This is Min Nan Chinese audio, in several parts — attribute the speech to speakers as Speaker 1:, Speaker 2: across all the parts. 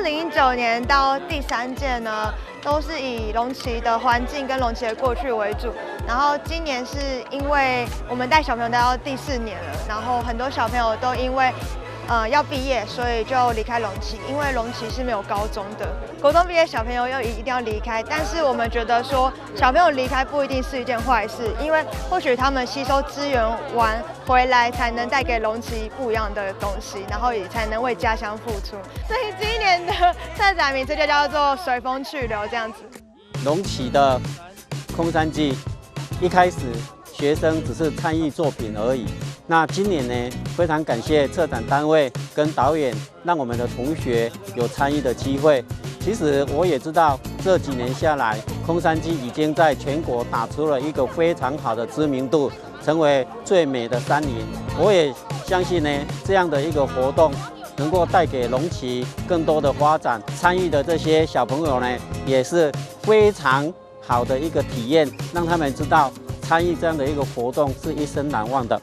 Speaker 1: 2019年到第三屆呢，都是以龍崎的環境跟龍崎的過去為主。然後今年是因為我們帶小朋友帶到第四年了，然後很多小朋友都因為要畢業，所以就離開龍崎，因為龍崎是沒有高中的，國中畢業小朋友又一定要離開。但是我們覺得說，小朋友離開不一定是一件壞事，因為或許他們吸收資源完回來，才能帶給龍崎不一樣的東西，然後也才能為家鄉付出。所以今年的策展名字就叫做隨風去流這樣子。
Speaker 2: 龍崎的空山祭一開始學生只是參與作品而已。那今年呢，非常感謝策展單位跟導演，讓我們的同學有參與的機會。其實我也知道，這幾年下來，空山祭已經在全國打出了一個非常好的知名度，成為最美的山林。我也相信呢，這樣的一個活動能夠帶給龍崎更多的發展。參與的這些小朋友呢，也是非常好的一個體驗，讓他們知道參與這樣的一個活動是一生難忘的。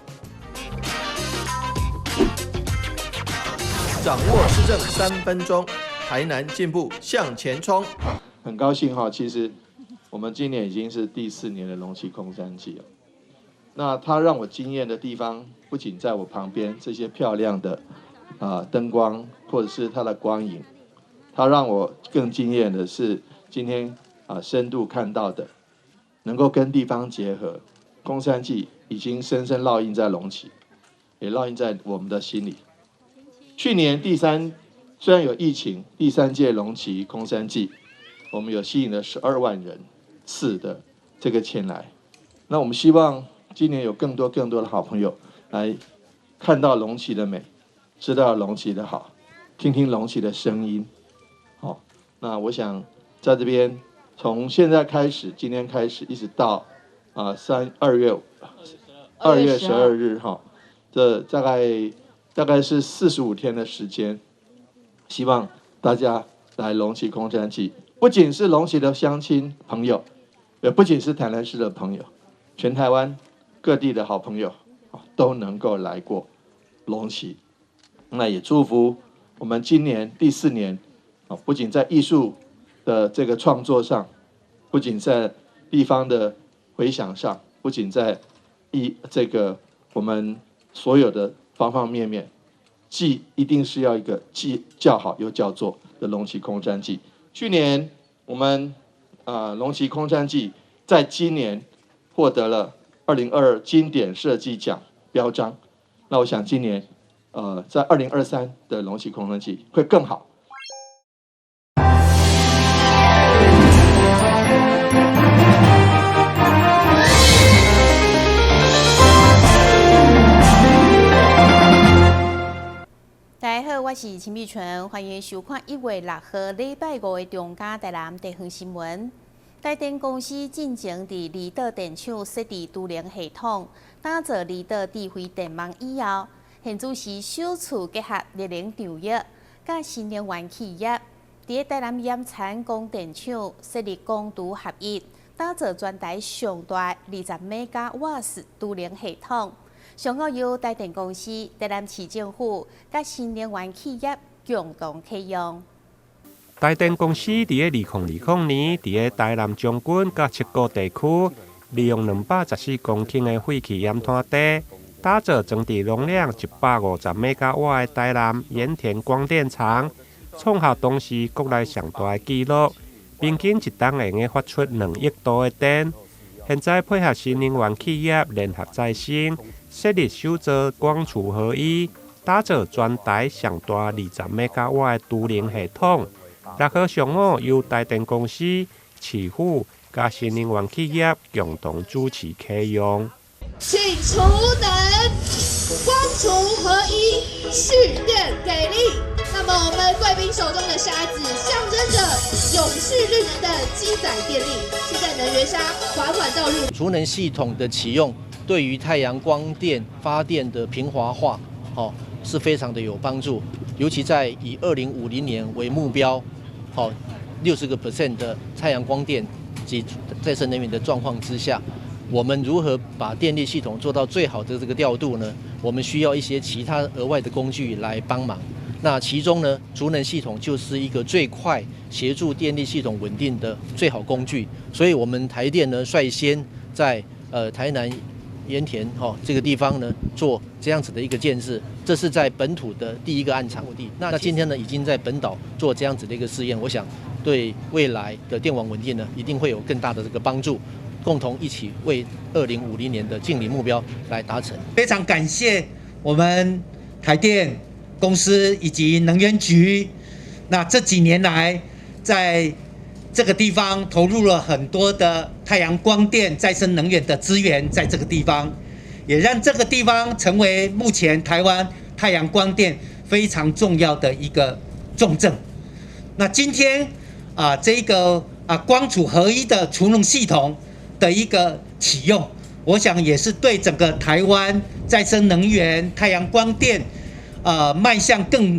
Speaker 3: 掌握施政3分鐘，台南進步向前衝。
Speaker 4: 很高興哈，其實我們今年已經是第四年的龍崎空山祭了。那它讓我驚豔的地方，不僅在我旁邊這些漂亮的燈光，或者是它的光影，它讓我更驚豔的是今天深度看到的，能夠跟地方結合，空山祭已經深深烙印在龍崎，也烙印在我們的心裡。去年第三，雖然有疫情，第三屆龍崎空山祭，我們有吸引了12萬人次的這個前來。那我們希望今年有更多更多的好朋友來看到龍崎的美，知道龍崎的好，聽聽龍崎的聲音。好，那我想在這邊從現在開始，今天開始一直到2月12日哈，這大概是45天的時間，希望大家來龍崎空山祭，不僅是龍崎的鄉親朋友，也不僅是台南市的朋友，全台灣各地的好朋友都能夠來過龍崎。那也祝福我們今年第四年，不僅在藝術的這個創作上，不僅在地方的回響上，不僅在這個我們所有的方方面面，既一定是要一個既叫好又叫座的龍崎空山祭。去年我們龍崎空山祭在今年獲得了2022經典設計獎標章。那我想今年在2023的龍崎空山祭會更好。
Speaker 5: 大家好，我是陳美純，歡迎收看1月6號禮拜五的中嘉台南地方新聞。台電公司進前佇離島電廠設置儲能系統，打造離島智慧電網以後，現主是首次結合熱能場域，佮新能源企業，佇台南鹽田光電廠設立光儲合一，打造全台上大20兆瓦時儲能系統。上午由台電公司、台南市政府佮新能源企業共同啟用。
Speaker 6: 台電公司佇咧2020年，佇咧台南將軍佮七股地區，利用214公頃的廢棄鹽灘地，打造裝置容量150兆瓦的台南鹽田光電廠，創下當時國內上大的紀錄，平均一冬會用發出2億度的電。現在配合新能源企業聯合再生，設立首座光儲合一，打造全台上大20兆瓦的儲能系統。6號上午，由台電公司、市府佮新能源企業共同主持啟用。
Speaker 7: 請儲能光儲合一，蓄電給力。那麼我們貴賓手中的沙子，象徵着永續綠能的機載電力。現在能源沙緩緩倒入。
Speaker 8: 儲能系統的啟用，對於太陽光電發電的平滑化，是非常的有幫助。尤其在以2050年為目標，60% 的太陽光電及再生能源的狀況之下，我們如何把電力系統做到最好的這個調度呢？我們需要一些其他額外的工具來幫忙。那其中呢，储能系统就是一个最快协助电力系统稳定的最好工具。所以，我们台电呢率先在台南盐田哈这个地方呢做这样子的一个建置，这是在本土的第一个案场地。那今天呢，已经在本岛做这样子的一个试验，我想对未来的电网稳定呢，一定会有更大的这个帮助，共同一起为2050年的净零目标来达成。
Speaker 9: 非常感谢我们台电公司以及能源局，那这几年来在这个地方投入了很多的太阳光电再生能源的资源，在这个地方，也让这个地方成为目前台湾太阳光电非常重要的一个重镇。那今天啊，这个光储合一的储能系统的一个启用，我想也是对整个台湾再生能源、太阳光电，迈向更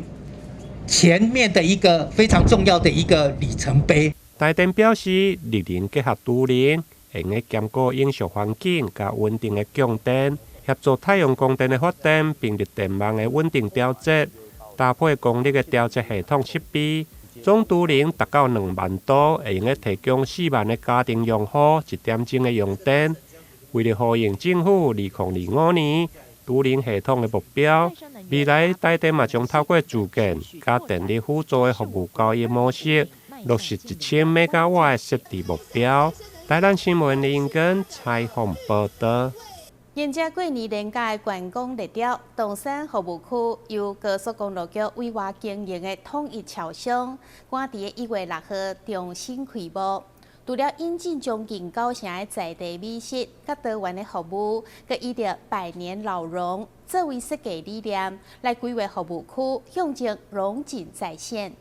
Speaker 9: 前面的一个非常重要的一个里程碑。
Speaker 6: 台电表示，绿能结合储能，会用兼顾永续环境佮稳定的供电，协助太阳光电的发电，并绿电网的稳定调节，搭配光力的调节系统设备，总储能达到2万度，会用提供4万个家庭用户一点钟的用电。为了呼应政府2025年储能系统的目标，未来台电嘛将透过自建佮电力辅助的服务交易模式，落实1000兆瓦的设置目标。台南新闻林英根采访报道。
Speaker 5: 迎接过年连假的观光热潮，东山服务区由高速公路局委外经营的统一超商，赶伫1月6号重新开幕。除了引进将近九成的在地美食，佮多元的服务，阁以著百年老榕作为设计理念来规划服务区，象征榕景再现。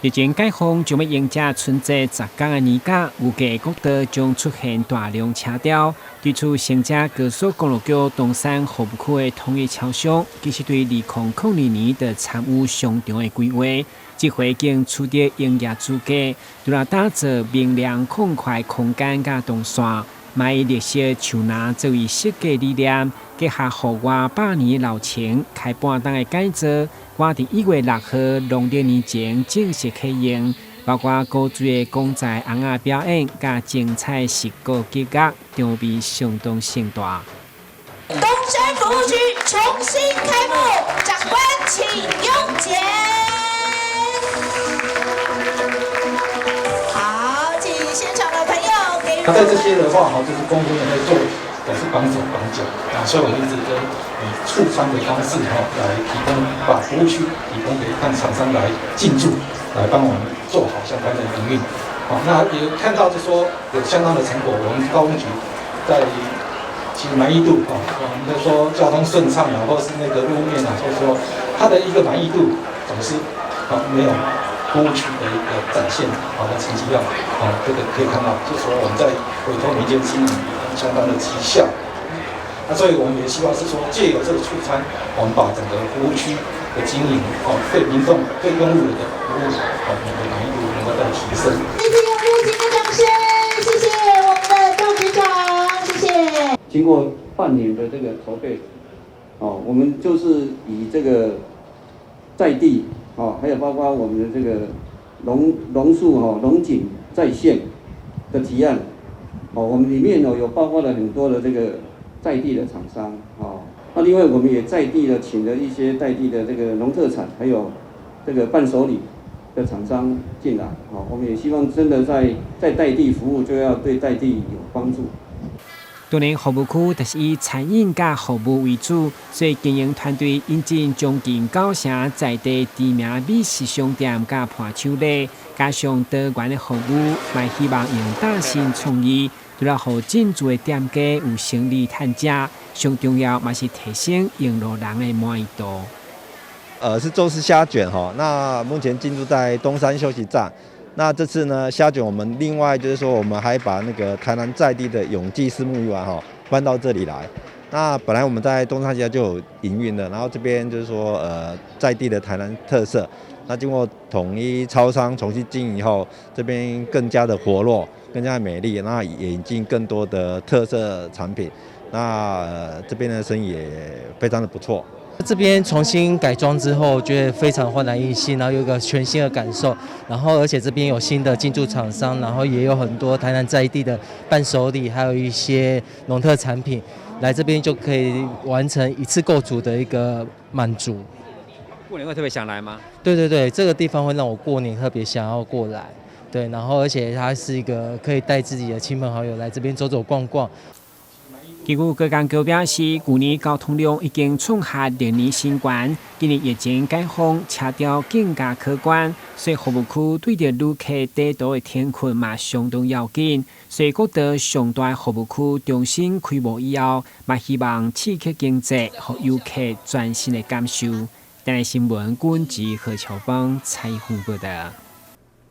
Speaker 10: 日前解封，将欲迎接春节10天的年假，预计国道将出现大量车潮。对此，承接高速公路局东山服务区的统一超商，其实对2002年就参与商场的规划，这回已经取得营业资格，除了打造明亮宽阔空间佮动线，嘛以绿色树林作为设计理念，结合户外百年老树开半冬的改造。赶伫1月6号农历年前正式启用，包括古锥的公仔尪仔表演，佮精彩视觉击乐，场面相当盛大。
Speaker 7: 东山服务区重新开幕，长官请用简。好，请现场的朋友给。
Speaker 11: 那在这些的话，哈，就是工作人员在做，总是绑手绑脚啊，所以我们一直都以促餐的方式哈来提供，把服务区提供给看厂商来进驻，来帮我们做好相关的营运。好，那也看到就说有相当的成果，我们高工局在其实满意度啊，我们在说交通顺畅啊，或是那个路面啊，就是说它的一个满意度总是啊没有服务区的一个展现好的成绩要啊，这个可以看到，就是说我们在委托民间经营相当的绩效。那所以我们也希望是说，借由这个促餐，我们把整个服务区的经营哦，对民众、对用户的服务哦，的满意度能够再提升。
Speaker 7: 谢谢热情的掌声，谢谢我们的赵局长，谢谢。
Speaker 2: 经过半年的这个筹备，哦，我们就是以这个在地哦，还有包括我们的这个榕树哈榕景再现的提案，哦，我们里面哦有包括了很多的这个在地的厂商，哦，那另外我们也在地的请了一些在地的这个农特产，还有这个伴手礼的厂商进来，哦，我们也希望真的在在地服务，就要对在地有帮助。
Speaker 10: 当然，服务区就是以餐饮佮服务为主，所以经营团队引进将近九成在地知名美食商店佮伴手礼，加上多元的服务，嘛希望用大新创意，除了予进驻的店家有生意趁食，上重要嘛是提升用路人的满意度。
Speaker 12: 是宙斯虾卷哈，那目前进驻在东山休息站。那这次呢，虾卷我们另外就是说，我们还把那个台南在地的永济虱目鱼丸哈搬到这里来。那本来我们在东山街就有营运的，然后这边就是说在地的台南特色。那经过统一超商重新经营以后，这边更加的活络，更加美丽，那也引进更多的特色产品。那这边的生意也非常的不错。
Speaker 13: 這邊重新改裝之後，覺得非常煥然一新，然後有一個全新的感受。然後而且這邊有新的進駐廠商，然後也有很多台南在地的伴手禮，還有一些農特產品，來這邊就可以完成一次購足的一個滿足。
Speaker 10: 過年會特別想來嗎？
Speaker 13: 對對對，這個地方會讓我過年特別想要過來。對，然後而且它是一個可以帶自己的親朋好友來這邊走走逛逛。
Speaker 10: 根據高工局表示，舊年交通量已經創下歷年新高，今年疫情解封，車調更加可觀，所以服務區對著旅客短途的天困嘛相當要緊。所以國道上大服務區重新開幕以後，嘛希望刺激經濟，予遊客全新的感受。台南新聞軍記何秋芳採訪報道。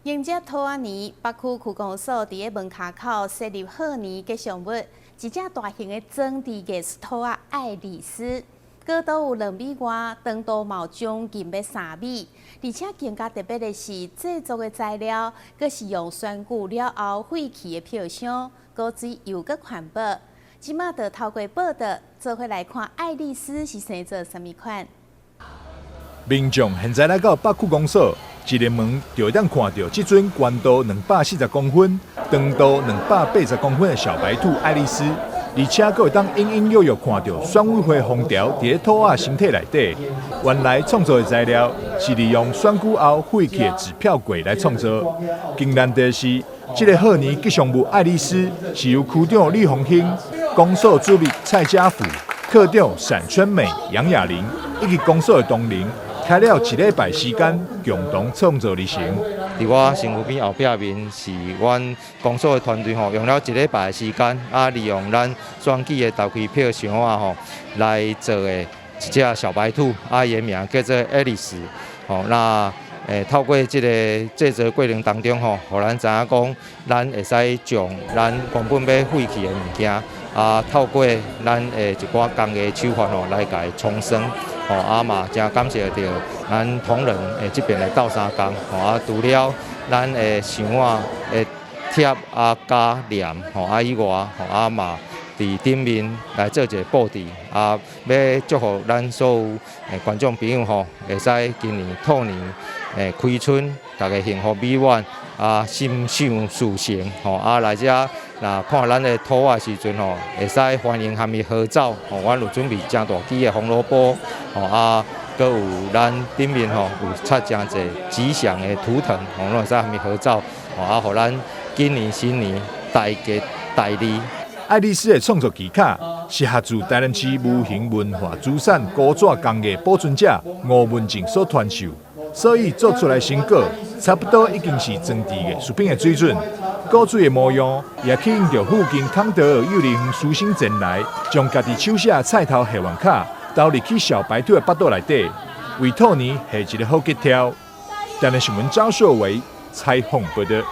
Speaker 5: 迎接兔仔年，北區區公所佇个門跤口設立賀年吉祥物，一隻大型的裝置藝術兔仔愛麗絲，高度有2米外，長度嘛有將近欲3米，而且更加特別的是，製作的材料，閣是用選舉了後廢棄的票箱，古錐又閣環保。這馬就透過報道，做伙來看愛麗絲是生做啥物款。
Speaker 14: 民眾現在來到北區公所，一入門就會當看著這尊高度240公分、長度280公分的小白兔愛麗絲，而且閣會當隱隱約約看著選委會封條佇咧兔仔身體內底。原來創作的材料是利用選舉後廢棄的紙票櫃來創作。更難得的是，這个賀年吉祥物愛麗絲是由區長李鴻興、公所主秘蔡家福、課長閃春美、楊雅玲以及公所的同仁，開了一禮拜時間，共同創作而成。
Speaker 15: 佇我身軀邊後壁面是阮公所的團隊吼，用了一禮拜的時間，啊，利用咱選舉的投開票箱仔吼來做的一隻小白兔，啊，伊的名叫做愛麗絲。吼，那透過這個製作過程當中吼，予咱知影講，咱會使將咱原本欲廢棄的物件，啊，透過咱的一寡工藝手法吼，來共伊重生。吼，啊嘛，誠感謝著咱同仁的這邊的鬥相共，吼啊，除了咱的箱仔的貼啊膠黏，吼啊以外，吼啊嘛，佇頂面來做一个布置，啊，欲祝福咱所有的觀眾朋友吼，會使今年兔年開春，大家幸福美滿，啊，心想事成，吼啊來遮若看咱的兔仔時陣吼，會使歡迎和伊合照，吼，阮有準備誠大支的紅蘿蔔，吼啊，閣有咱頂面吼有插誠濟吉祥的圖騰，吼，攏會使和伊合照，吼啊，予咱今年新年大吉大利。
Speaker 14: 愛麗絲的創作技巧是學自台南市無形文化資產古紙工藝保存者吳文靜所傳授，所以做出來成果差不多已經是裝置藝術品的水準。古錐的模樣也吸引著附近康德爾幼兒園師生前來，將家己手寫菜頭賀願卡投入去小白兔的腹肚內底，為兔年下一个好吉兆。台南新聞張碩偉採訪報道。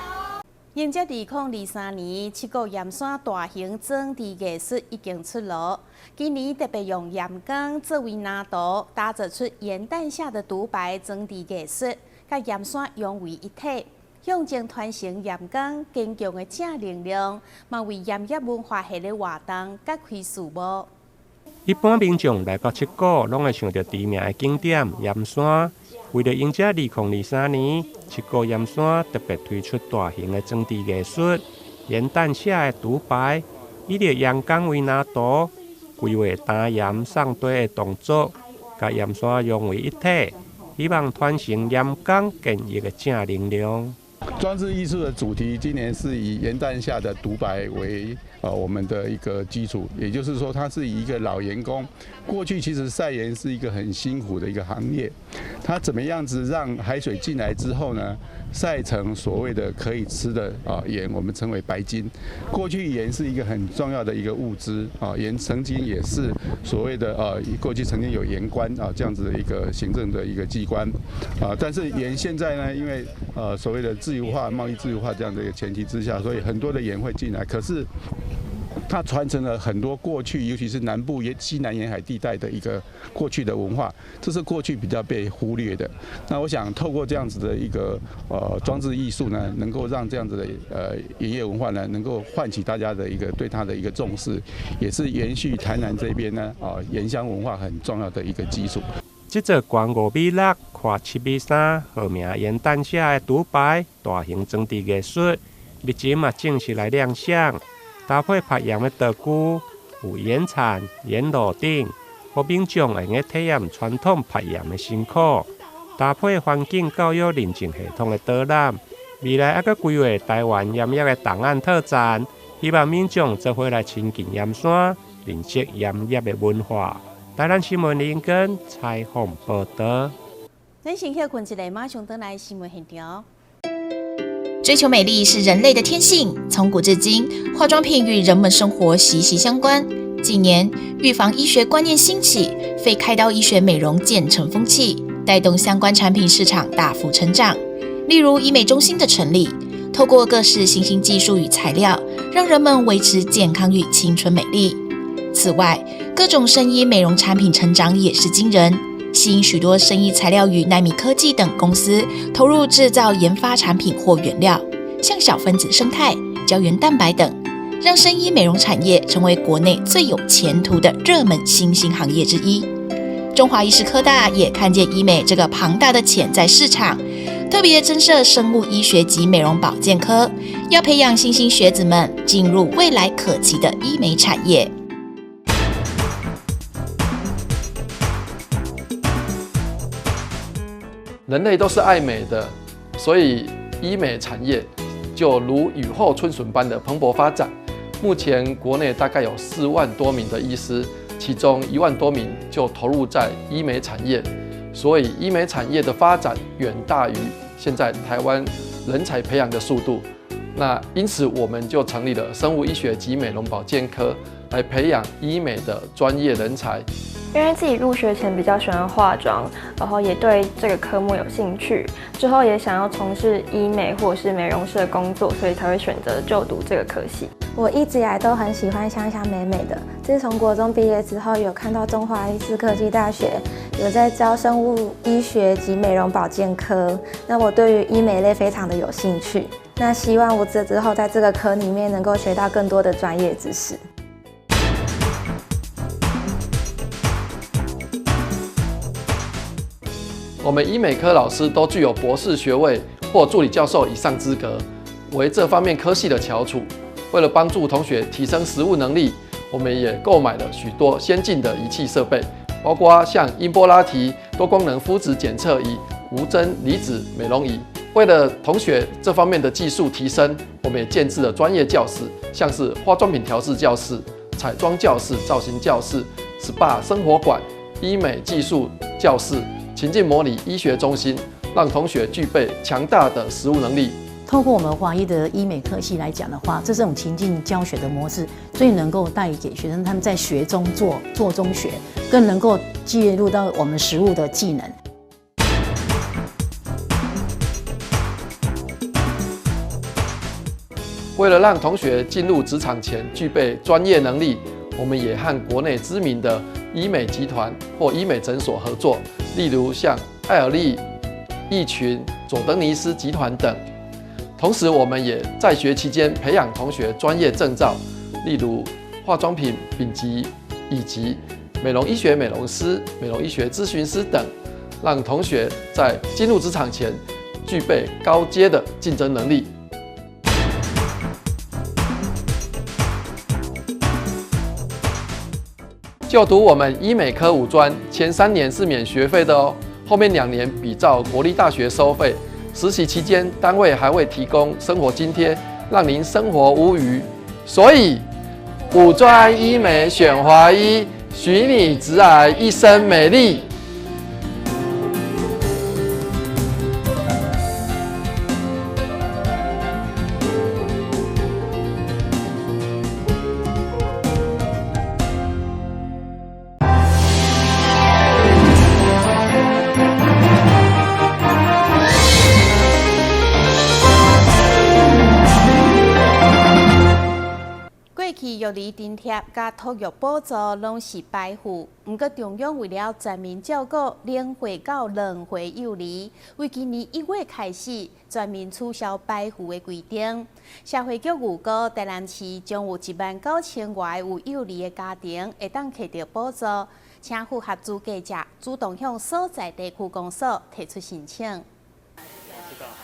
Speaker 5: 迎接2023年，七股鹽山大型裝置藝術已經出爐。今年特別用鹽缸作為藍圖，打造出鹽蛋下的獨白裝置藝術，佮鹽山融為一體，向前傳承鹽工堅強的正能量，嘛為鹽業文化系列活動揭開序幕。
Speaker 6: 一般民眾來到七股，攏會想著知名的景點鹽山。為著迎接2023年，七股鹽山特別推出大型的裝置藝術——鹽蛋下的獨白，以著鹽工為藍圖，規劃擔鹽送地的動作，佮鹽山融為一體，希望傳承鹽工堅毅的正能量。
Speaker 16: 裝置藝術的主題今年是以鹽蛋下的獨白為我們的一個基礎，也就是說，它是以一個老鹽工。過去其實曬鹽是一個很辛苦的一個行業，它怎麼樣子讓海水進來之後呢，曬成所謂的可以吃的啊鹽，我們稱為白金。過去鹽是一個很重要的一個物資啊，鹽曾經也是所謂的過去曾經有鹽官啊這樣子的一個行政的一個機關啊，但是鹽現在呢，因為所謂的自由化、貿易自由化這樣的一個前提之下，所以很多的鹽會進來，可是它傳承了很多過去，尤其是南部沿西南沿海地帶的一個過去的文化，這是過去比較被忽略的。那我想透過這樣子的一個裝置藝術呢，能夠讓這樣子的鹽業文化呢，能夠喚起大家的一個對它的一個重視，也是延續台南這邊呢啊鹽鄉文化很重要的一個基礎。
Speaker 6: 這座高5米6、闊7米3、號名鹽蛋寫的獨白大型裝置藝術，日前嘛正式來亮相。搭配拍鹽的道具，有鹽鏟、鹽爐頂，予民眾會用體驗傳統拍鹽的辛苦。搭配環境教育認證系統的導覽，未來猶閣規劃台灣鹽業的檔案特展，希望民眾做伙來親近鹽山，認識鹽業的文化。台南新聞林根採訪報導。
Speaker 5: 咱先歇睏一下，馬上轉來新聞現場。
Speaker 17: 追求美麗是人類的天性，從古至今，化妝品與人們生活息息相關。近年，預防醫學觀念興起，非開刀醫學美容漸成風氣，帶動相關產品市場大幅成長。例如醫美中心的成立，透過各式新興技術與材料，讓人們維持健康與青春美麗。此外，各種生醫美容產品成長也是驚人，吸引許多生醫材料與奈米科技等公司投入製造研發產品或原料，像小分子胜肽、膠原蛋白等，讓生醫美容產業成為國內最有前途的熱門新興行業之一。中華醫事科大也看見醫美這個龐大的潛在市場，特別增設生物醫學及美容保健科，要培養新興學子們進入未來可期的醫美產業。
Speaker 4: 人類都是愛美的，所以醫美產業就如雨後春筍般的蓬勃發展。目前國內大概有4萬多名的醫師，其中1萬多名就投入在醫美產業，所以醫美產業的發展遠大於現在台灣人才培養的速度。那因此我們就成立了生物醫學及美容保健科，來培養醫美的專業人才。
Speaker 18: 因為自己入學前比較喜歡化妝，然後也對這個科目有興趣，之後也想要從事醫美或者是美容師的工作，所以才會選擇就讀這個科系。
Speaker 19: 我一直以來都很喜歡香香美美的。自從國中畢業之後，有看到中華醫事科技大學有在招生物醫學及美容保健科，那我對於醫美類非常的有興趣。那希望我這之後在這個科裡面能夠學到更多的專業知識。
Speaker 4: 我們醫美科老師都具有博士學位或助理教授以上資格，為這方面科系的翹楚。為了幫助同學提升實務能力，我們也購買了許多先進的儀器設備，包括像音波拉提、多功能膚質檢測儀、無針離子美容儀。為了同學這方面的技術提升，我們也建置了專業教室，像是化妝品調試教室、彩妝教室、造型教室、SPA 生活館、醫美技術教室、情境模擬醫學中心，讓同學具備強大的實務能力。
Speaker 20: 透過我們華醫的醫美科系來講的話，這種情境教學的模式，最能夠帶給學生他們在學中做，做中學，更能夠介入到我們實務的技能。
Speaker 4: 為了讓同學進入職場前具備專業能力，我們也和國內知名的醫美集團或醫美診所合作，例如像愛爾利、益群、佐登尼斯集團等。同時，我們也在學期間培養同學專業證照，例如化妝品丙級以及美容醫學美容師、美容醫學諮詢師等，讓同學在進入職場前具備高階的競爭能力。就讀我們醫美科五專，前3年是免學費的哦，後面2年比照國立大學收費。實習期間，單位還會提供生活津貼，讓您生活無虞。所以，五專醫美選華醫，許你直癌一生美麗。
Speaker 5: 過去育兒津貼佮托育補助攏是白付，毋過中央為了全面照顧0歲到2歲幼兒，為今年1月開始全面取消白付的規定。社會局預估台南市將有1萬9千外有幼兒的家庭會當摕著補助，請符合資格者主動向所在地區公所提出申請。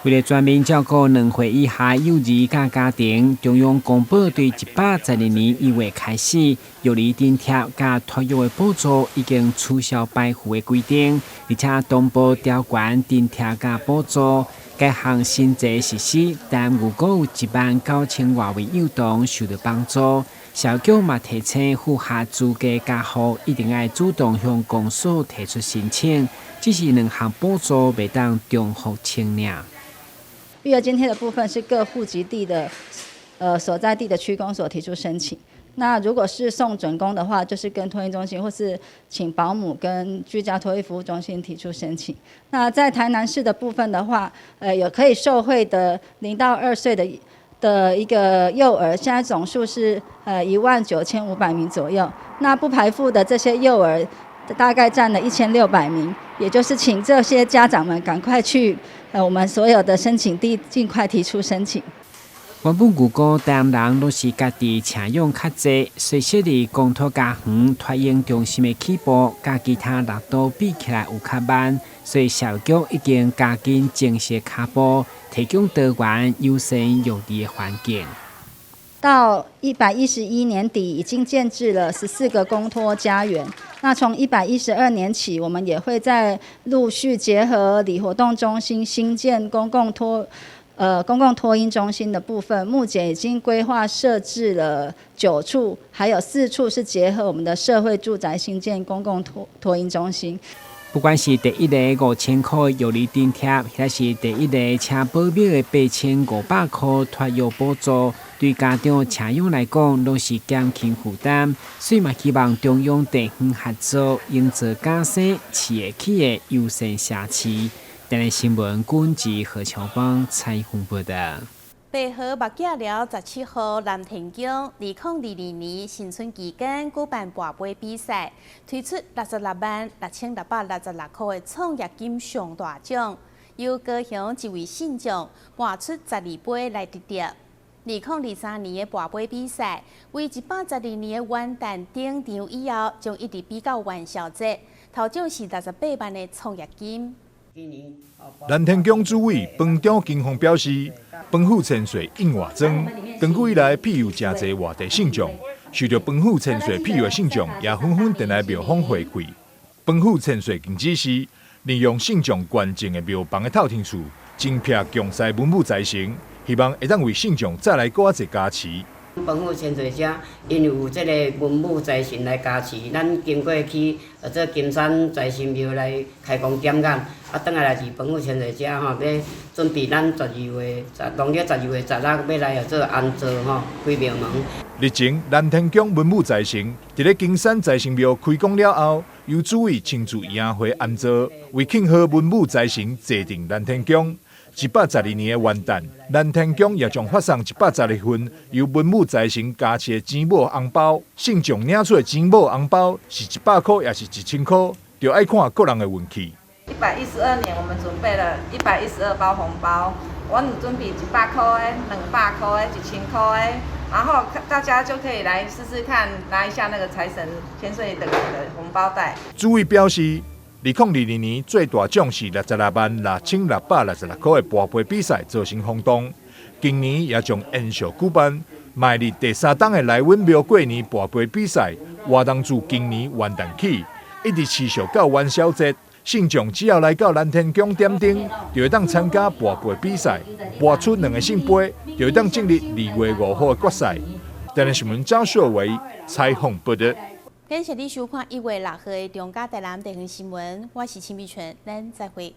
Speaker 10: 為了全面照顧2歲以下幼兒佮家庭，中央公布對112年1月開始，育兒津貼佮托育的補助已經取消白付的規定，而且同步調懸津貼佮補助。該項新制實施，但預估有1萬9千外位幼童受著幫助。社局嘛提醒符合資格家戶一定愛主動向公所提出申請，只是兩項補助袂當重複申領。
Speaker 21: 育兒津貼的部分是各戶籍地的，所在地的區公所提出申請。那如果是送准公的話，就是跟托嬰中心或是請保姆跟居家托育服務中心提出申請。那在台南市的部分的話，有可以受惠的0到2歲的一個幼兒，現在總數是19,500名左右。那不排付的這些幼兒，大概佔了1600名，也就是請這些家長們趕快去，我們所有的申請地盡快提出申請。
Speaker 10: 原本預估台南人攏是家己請養較濟，所以設立公托家園托嬰中心的起步，佮其他六都比起來有較慢，所以社局已經加緊正式跤步，提供多元友善育兒的環境。
Speaker 21: 到111年底，已經建置了14個公托家園。那從112年起，我們也會再陸續結合里活動中心新建公共托嬰中心的部分，目前已經規劃設置了9處，還有4處是結合我們的社會住宅新建公共托嬰中心。
Speaker 10: 不管是第一个5000塊育兒津貼，抑是第一个請保姆的8500塊托育補助，對家長請養來講，攏是減輕負擔。所以嘛，希望中央地方合作，營造敢生飼會起的友善社區。台南新聞，軍志何喬邦採訪報道。
Speaker 5: 白河目仔寮17號南天宮，2022年新春期間舉辦跋杯比賽，推出666,6,666塊的創業金上大獎，由高雄一位信眾跋出12杯來得著。2023年的跋杯比賽，為112年的元旦登場以後，將一直比到元宵節，頭獎是68萬的創業金。
Speaker 14: 南天宮主委彭張金鳳表示，彭府千歲應活莊，長久以來庇佑誠濟外地信眾，受著彭府千歲庇佑的信眾也紛紛前來廟方回饋。彭府千歲更指示，利用信眾捐贈的廟房的透天厝，增辟強勢文武財神，希望會當為信眾再來閣較濟加持。
Speaker 22: 彭府千歲遮，因為有這个文武財神來加持，咱經過去做金山財神廟來開光點眼，啊，轉來來佇彭府千歲遮吼，欲準備咱十二月十農曆十二月十六欲來做安座吼，開廟門。
Speaker 14: 日前，南天宮文武財神佇咧金山財神廟開光了後，由主委親自迎回安座，為慶賀文武財神坐鎮南天宮。112年的元旦，南天宮也將發送112份由文武財神加持的錢母紅包。信眾領出的錢母紅包是100塊，抑是1000塊，就愛看個人的運氣。
Speaker 23: 112年，我們準備了112包紅包，我們準備100塊的、200塊的、1000塊的，然後大家就可以來試試看，拿一下那個財神千歲的紅包袋。
Speaker 14: 主委表示，2022年最大獎是666,6,666塊的跋杯比賽造成轟動，今年也將延續舉辦，邁入第三冬的來阮廟過年跋杯比賽活動，自今年元旦起，一直持續到元宵節。信眾只要來到南天宮點燈，就會當參加跋杯比賽，跋出兩个聖杯，就會當進入2月5號的決賽。台南新聞張秀維採訪報道。
Speaker 5: 感謝你收看1月6號的中嘉台南地方新聞，我是秦美純，咱再會。